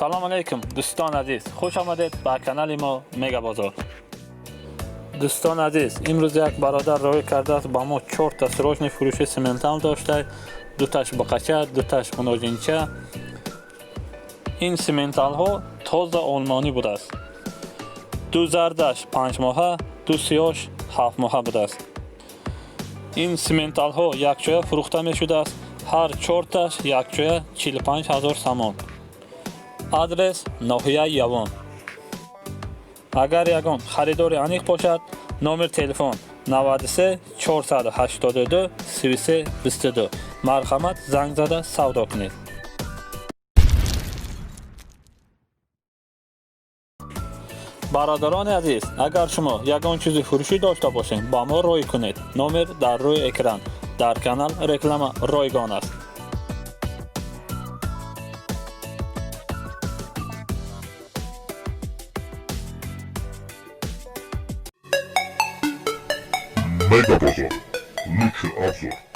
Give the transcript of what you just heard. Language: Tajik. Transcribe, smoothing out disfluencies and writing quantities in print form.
Салом алейкум, дӯстон азиз, хуш омадед ба канали мо Мегабозор. Дӯстон азиз, имрӯз як бародар роҳӣ кардааст ба мо чорта срочный фурӯши симентал дошта, дуташ буқача, дуташ муножинча. Ин сименталҳо тоза олмонӣ будааст. Ду зардаш 5 моҳа, ду сиёш 7 моҳа будааст. Ин сименталҳо якҷоя фурӯхта мешудааст, ҳар чорташ якҷоя 45 ҳазор сомон. Адрес: ноҳияи Явон. Агар ягон харидори аниқ бошад, номер телефон 93 482 33 22. Марҳамат, занг зада савдо кунед. Бародарони азиз, агар шумо ягон чизи фурӯшӣ дошта бошед, ба мо рой кунед. Номер дар рӯи экран. Дар канал реклама ройгон аст. Мегабазар. Лучший обзор.